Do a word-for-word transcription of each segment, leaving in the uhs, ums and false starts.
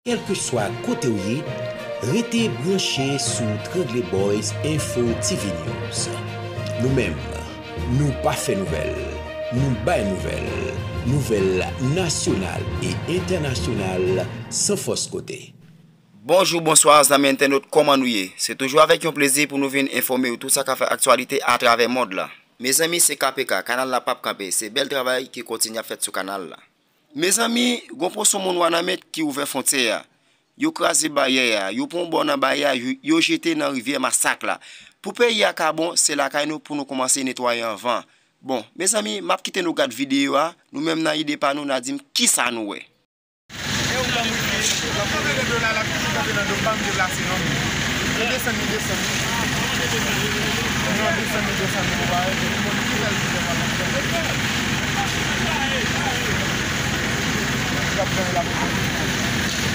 Kèlkeswa kote w ye, rete branche sou Trangle Boyz Info T V News. Nou menm, nou pa fè nouvèl, nou bay nouvèl, nouvèl nasyonal e entènasyonal san fòs kote. Bonjou, bonswa, zanmi entènot, kòman nou ye? Se toujou avèk yon plezi pou nou vin enfòme w tout sa k ap fè aktyalite atravè mond lan. Mezanmi, se K P K, kanal la p ap kanpe, se bèl travay ki kontinye ap fèt sou kanal la. Mezanmi, gon pòsyon moun Wanament ki ouvè fwontyè a. Yo kraze baryè a, yo pran yon bò nan baryè a, yo, yo jete nan rivyè Masak la. Pou peyi a ka bon, se lakay nou pou nou kòmanse netwaye anvan. Bon, mezanmi, m ap kite nou gad videyo a, nou menm nan ide pa nou, n a di m kisa nou wè. E ou ban m wi, ou ban m wi. Ou desann, ou desann. Non, desann, ou desann, ou pa wè, tout moun ki fè l, ki fè l, pa fè l. L ap fè l, l ap fè l.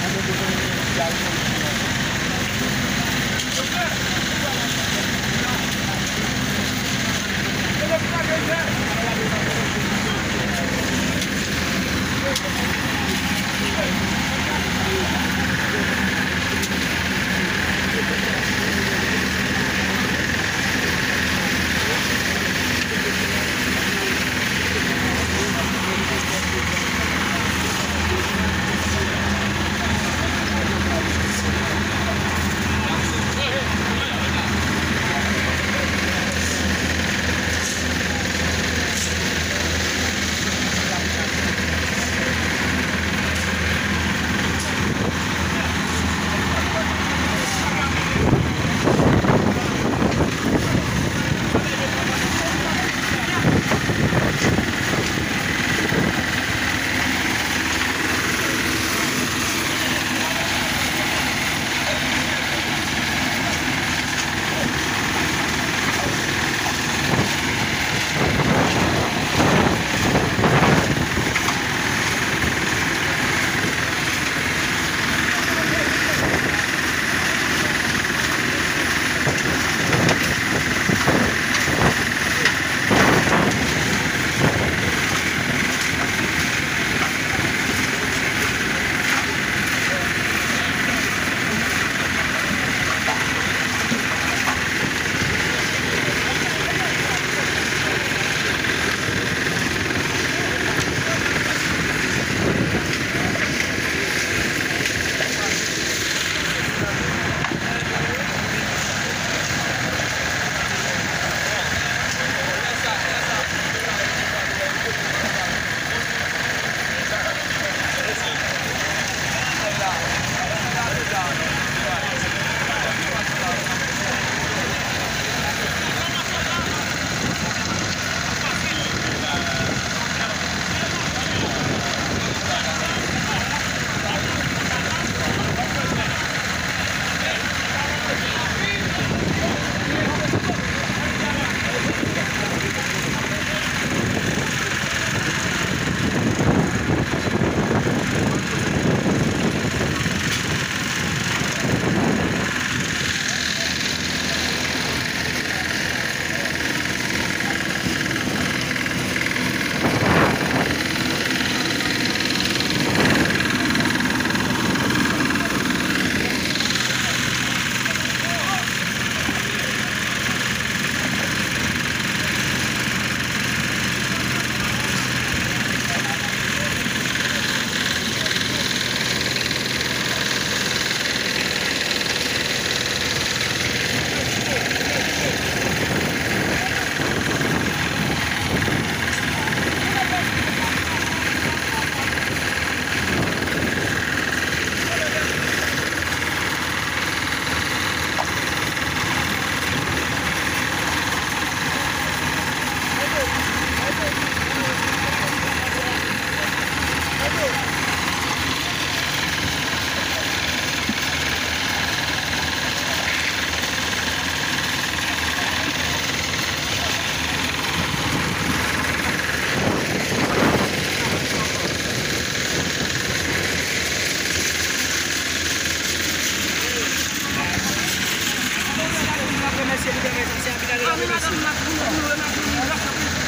Mwen te konnen y a yon moun ki la.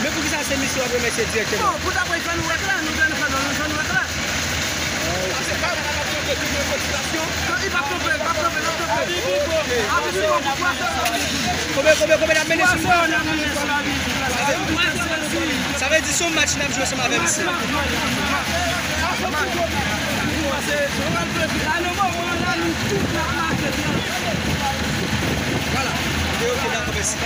Men poukisa se misye w ap remèsye dirèkteman? Bon, pou ta pran fè nou wèk la, nou jwenn fè nou, nou jwenn wèk la. Se pa, pa, pa, pa, pa, pa, pa, pa, Konbyen, konbyen, konbyen n ap mennen sou li? Sa vle di se yon match n ap jwe ansanm avè misye. Vwala. Ok, ok, dakò, mèsi.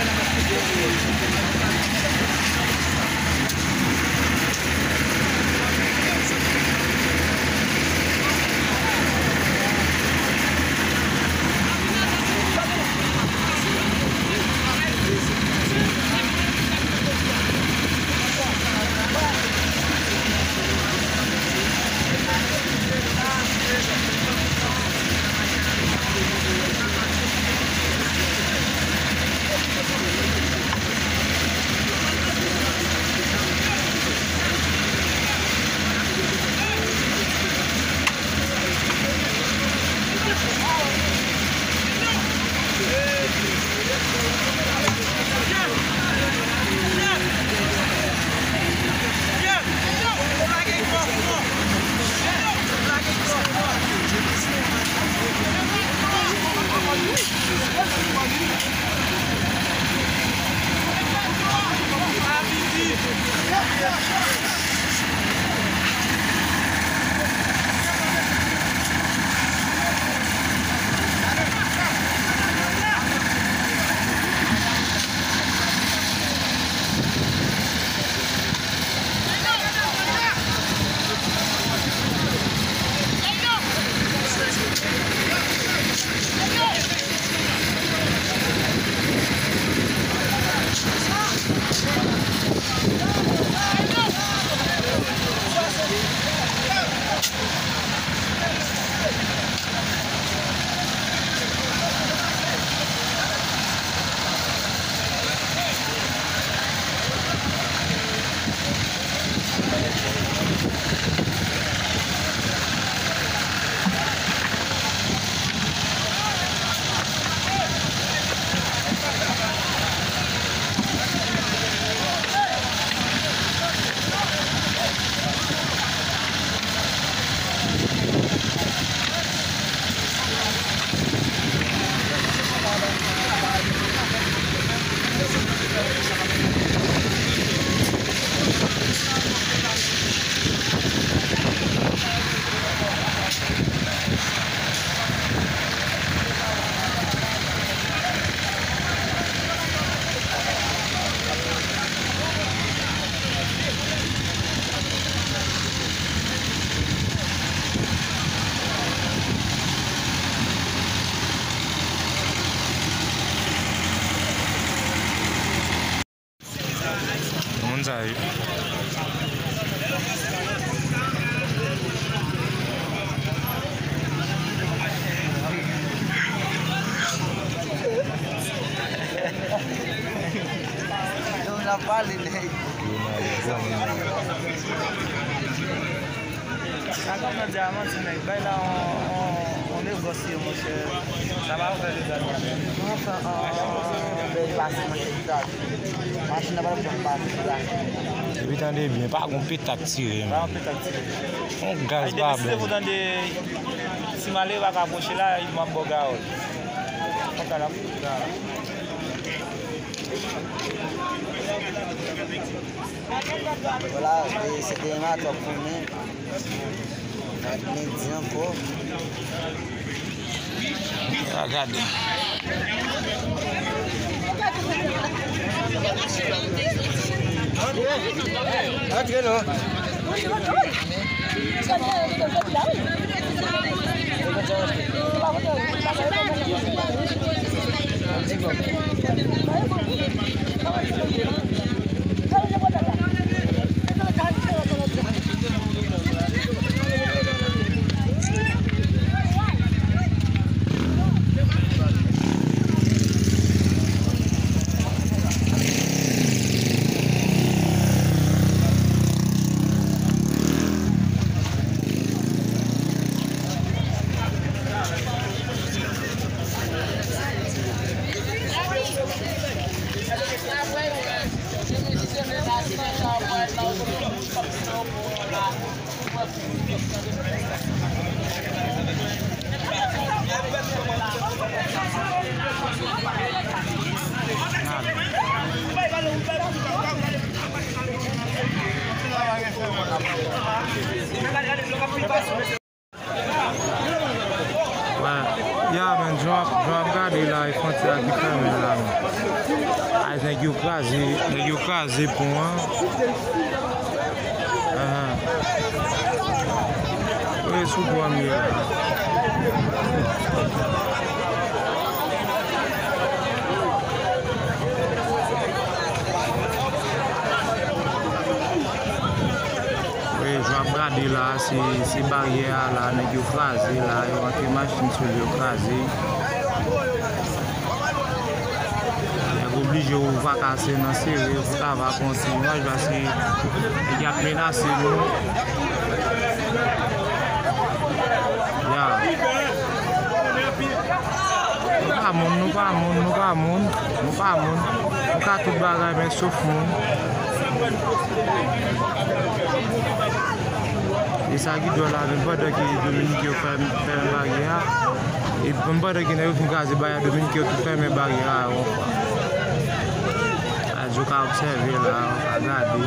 Moun sa yo. Yo, n ap pale, nèg. Sa kòmanse a manti, nèg. Bay la on, on, on negòs ye, monchè. Sa pa fè legal, non. Nou fè on, on bèl pase, monchè, legal. Machin nan pa t ap janm pase, legal. Epi tande byen, pa gon petak tire, pa gon petak tire. On gaz pa bèl. Depi si se pou tande, si malere pa ka pwoche la, m ap ba w gawòl. Konsa l ap fouti la. Vwala, e, se te yon matòk pou mwen. Ak midi ankò. A gade. Antre non. Jan w ap gade la, e fwontyè a ki fèmen la. Ay, nèg yo kraze, nèg yo kraze pon an. Ahan. Wi, sou pon an m ye la. Wi, jan w ap gade la, se, se baryè a la, nèg yo kraze la, yo rantre machin sou li, yo kraze. Nèg oblije ou vakase nan sere pou ta va pran ti imaj, paske nèg y ap menase nou. Ya. Nou pa moun, nou pa moun, nou pa moun, nou pa moun. Nou ka tout bagay, men sof moun. E sa ki dwòl la, menm pandan ke Dominik yo fè, fèmen baryè a, e menm pandan ke nèg yo fin kraze baryè a, Dominik yo tou fèmen baryè a yon fwa. Sa di w ka obsève la, w ka gade.